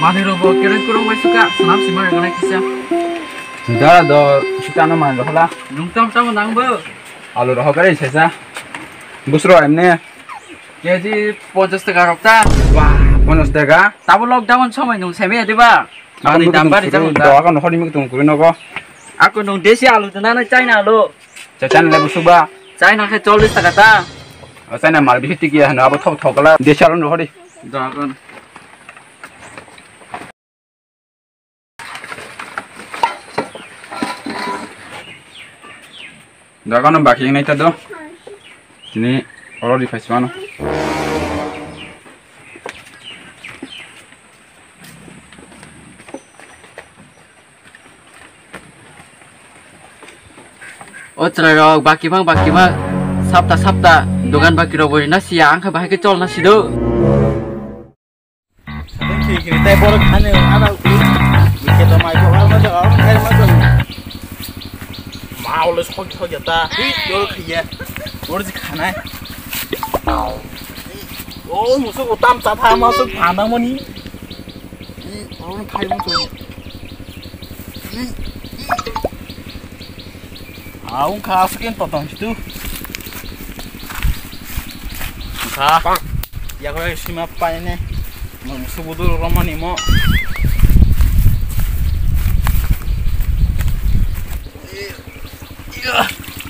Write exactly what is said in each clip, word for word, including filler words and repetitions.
Ani rogo kereng kurung bai suka, senam sima rega nai kisa. Da do, sita no man rohla. Nung tam tam nang bo. Alu roho kare sesa. Busro emne. Keji ponchas taka rok ta. Wah, ponchas taka. Tabo lockdown somoi nung seme diba? Ani dam bari jago ta. Doga no hori mi tung kuri nogo. Ako nung desi alu tana na China alu. Chachana le busuba. China khe chollis taka ta. O China mal bihi tiki hano abo thok thok kala. Desi alu no hori. Doga no. Doga no baki nai ta do. Tini oro ri phai mano. O chwrai rok baki bang baki bang sapta sapta dogan baki rok bo rina siya ang khe bahai khe chol na sido. Sabun khi khi tai borok thani ana ui. Bikhe to mai ko ma jaga khai ma jaga. Ma ole sok sok ya ta. Hi dor khiya. Dor ji khanai. O musu ko tam cha tha ma su phana mani. Hi oro khai ma to. Aung kha asuk en totong situ. Kha. Ya ko sima pa ne. Mo subudu romani mo.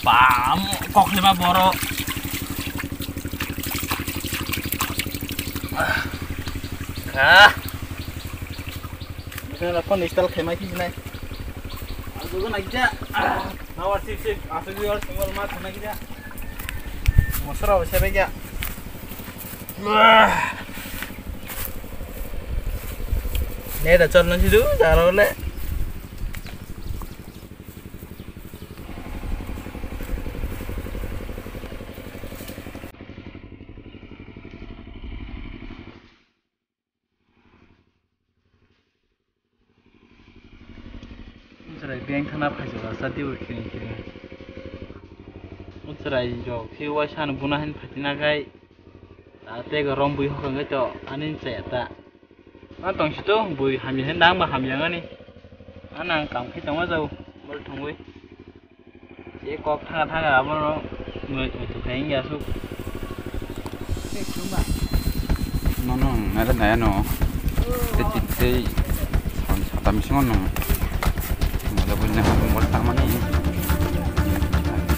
Pam kok lima boro. Kha. Bising la phone install khaima khe sinai. Adugo naikja. Nawar sip sip asugwi or single ma khaima khe. Mosra o sebe kya. Ne da chal na jidu jaro le. Chwrai bank thana phaijak sa tei bo kiring kiring. O chwrai rok khe waisa no buna hin phatina khai. Ta tei go rom bui hokha wngwi to ani chaya ta. Ma tong si to bui hamya hin dang ba hamya ngani. Ano ang kam khai tongma jao bol thongwi. E kok thanga thanga abono mui muitu khai wngya asuk. Nono nere naya no. Tei tei tei. Satam bisingo no. Moda bujina hamung bol tamani.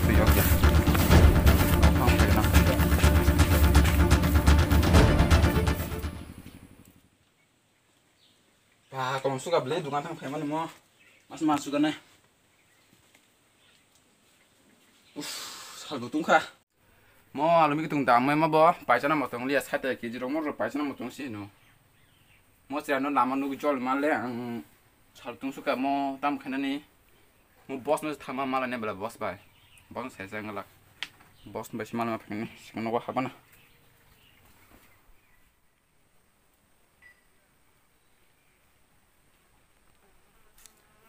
Tui yok ya. Ba kolom suka bele dukan thang phaimani mo. Mas mas suka ne. Uff, salbo tungkha. Mo alumi kitung dam mai ma bo, paisa na motong liya site kg rok mo paisa na motong si no. Mo sira no lama nugi jol ma le ang sal tung suka mo tam khainani. Mo boss no thama mala ne bela boss bai. Boss sai sai ngalak. Boss bai si mala ma phani sing no habana.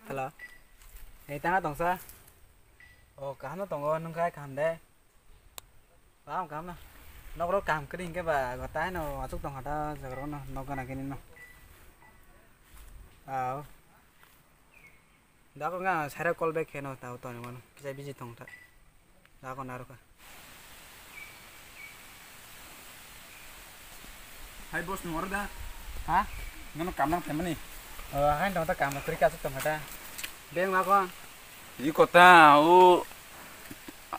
Hello. Hei, tanga tongsa? O, kaham no tongo, nung khai kaham de? Kaham, kaham na. Nok ro kaham kri hingke ba, gotai no, asuk tong hata, jaga ro no, nok gana kini no. Aw. Dako nga sara call back kheno tao toni mano kisa busy tong ta. Dako naruka. Hai boss nung oro da? Ha? Nono kam nang phaimani? O, hain tong ta kam na kuri kasuk tong ta. Beng ma kon? I kota o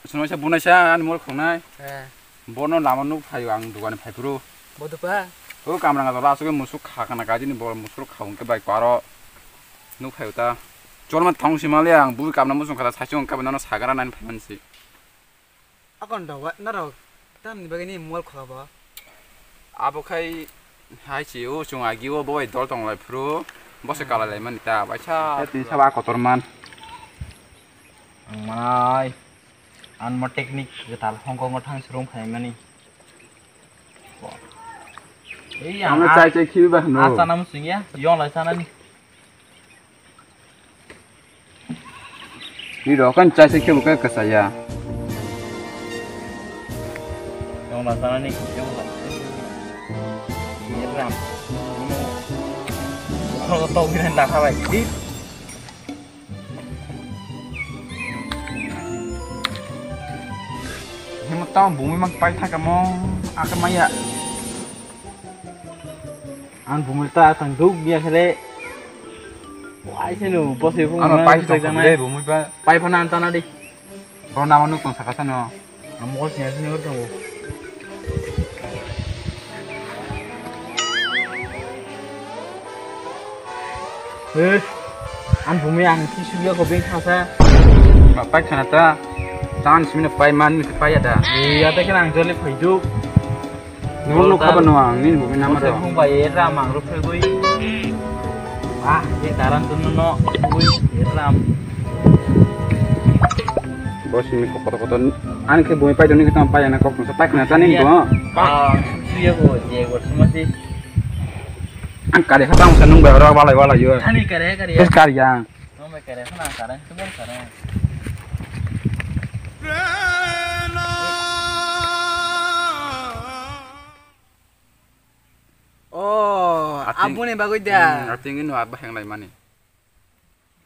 sunaisa bunaisa ani mol khongnai. Eh. Bono lama nuk phaio ang dugani phaiphuru. Bodupa? O kamrang jora aswk musuk kha kana kajini bol musuk kha hwnkhe bai kwaro nuk phaio ta. Chorma thong simale ang bui kamna musung kha saisung kha nono sagra nani phaimansi. Akon doga norok tamni bagini mol khulabo? Abo khai hai si o chung agi o bo bai dol tong lai phuru bo se kala lai mani ta baisa. Twi saba kotor man. Ang manai. Ang mo technique kwtal Hong Kong o thang swrwng phaimani. Ei ang Ano chai chai khibi ba hwno. A chana musung ya, yong lai chanani. Ni ro kan chai chai khibu ka kasa ya. Yong lai chanani, yong lai. Ram. Tok tok biran lakha bai. Himo tamo bumi mang pai thaka mo aka maya. Ang bumi ta tang duk biya khere. Wai se no bosi bu. Ano pai thang le bumi pa. Pai phana antana di. Bro, nama nuk tong saka sano. Amo ko siya sini ko tongo. Eh, ang bumi ang kisu ya ko beng khasa. Ba pai khana ta. Tan simina pai man mi pai ada. Iya ta kena ang jole phaidu. Nung nuk khaba no ang nini bumi nama do. Bung bai era mang ru phegui. Ah, ye daran tun no. Ui, era. Bos ini kok kotor kotor. Ani ke bumi pai doni kita pai anak kok pai kena tani bo. Ah, suya ko je ko semua sih. Ang kari kata ang senung bai ora walai walai yo. Ani kare kare. Terus kari yang. Nong bai kare sana kare, tu bai kare. Oh, ating, aboni bagwi da. Hmm, ating ino abba heng lai mani.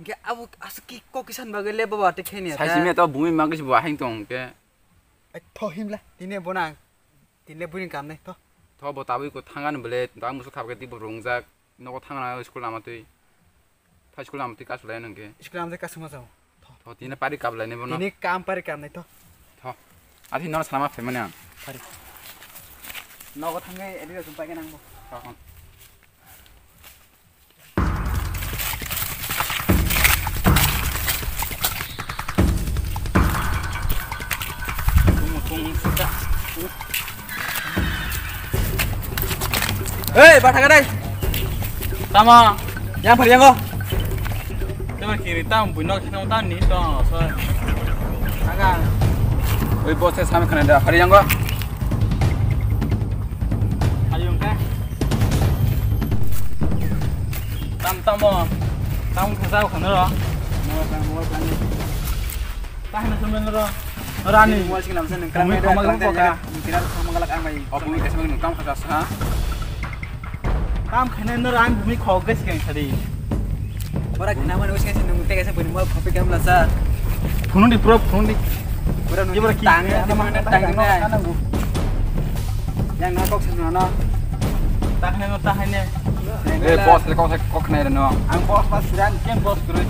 Hingke abo aswk ki kok kisan bagwi le baba te kheni ata. Sai simi to bumi magis bo ahing tong ke. Ai tho himla, tine bona, tine buni kam nai tho. Tho bo tabui ko thanga no bele, dang musu khap ke tibo rungjak, nogo thangna school lama twi. Tho school lama twi kasu lai nang ke. School lama twi kasu ma jao. Tho. Tho tine pari kap lai ne bono. Tine kam pari kam nai tho. Tho. Ati nono salama phaimani ang. Pari. Nogo thangai edi rosum paike nang bo. Tho. Hei, batha kadai. Tamo. Yang phari yango. Tamo kiri tam buino kheno tan ni to so. Aga. Oi boss sami khana da phari yango. Ayung ka. Tam tamo. Tam khasa khana ro. Tahna sumben ro. Rani. Mo sing lam sen kram. Bumi khamang kram kok ka. Kira khamang galak ang bai. Oh, bumi kasma nung kam khasa sa. Kam khane no rang bumi khok gas keng sadi. Ora khana mane uske nung te kasa buni mo khopi kam la sa. Phunung di pro phunung di. Ora nung tang tang tang. Yang na kok sen no. Tahne no tahne. Eh, boss, le kok, kok nai reno. Ang boss pas siran. Ken boss kuru.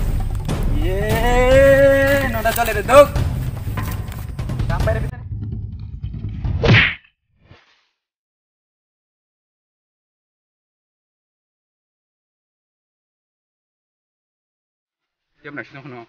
Ye, no da chole re dok. Sampai re. Siap na sino no.